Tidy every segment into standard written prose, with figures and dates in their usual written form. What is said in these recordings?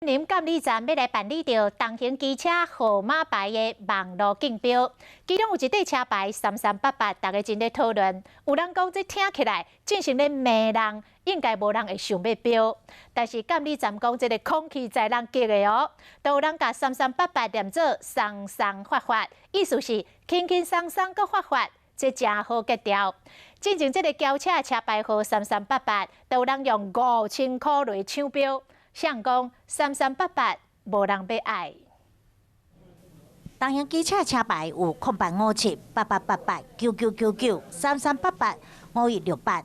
林監理站欲來辦理著重型機車號碼牌的網路競標，其中有一塊車牌三三八八，大家真咧討論。有人講這聽起來真像咧罵人，應該無人會想欲標。但是監理站講這个空氣在人激的哦，都有人共三三八八念做鬆鬆發發，意思是輕輕鬆鬆閣發發，這誠好格調。進前這个轎車的車牌號三三八八，都有人用5000箍來搶標。誰講三三八八無人欲愛。重型機車車牌有0857、8888、9999、3388、5168，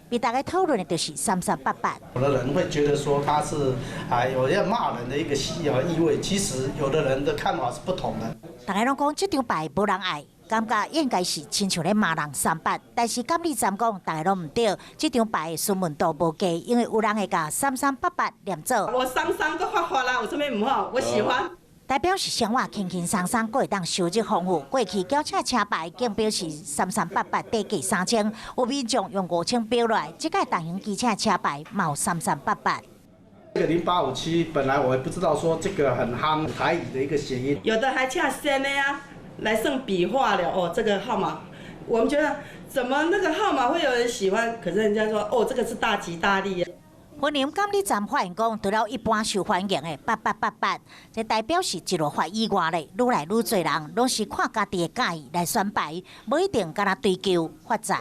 被大家討論的就是三三八八。有的人會覺得說他是啊有要罵人的一個意味，其實有的人的看法是不同的。大家攏講這張牌無人愛，感覺應該是親像咧罵人三八，但是監理站講大家攏毋對，這張牌詢問度無低，因為有人會共三三八八念做。我鬆鬆閣發發啦，有啥物毋好？我喜歡。代表是生活輕輕鬆鬆，閣會當收入豐富。過去轎車車牌競標是三三八八，底價3000，有民眾用5000標落來，這擺重型機車車牌嘛有三三八八。這個0857，本來我也不知道說這個很夯台語的一個諧音，有的還恰先的啊，來算筆畫了哦，這個號碼，我們覺得怎麼那個號碼會有人喜歡？可是人家說哦，這個是大吉大利啊。雲林監理站發現講，除了一般受歡迎的八八八八，這代表是一路發以外咧，愈來愈濟人攏是看家己的佮意來選牌，無一定干焦追求發財。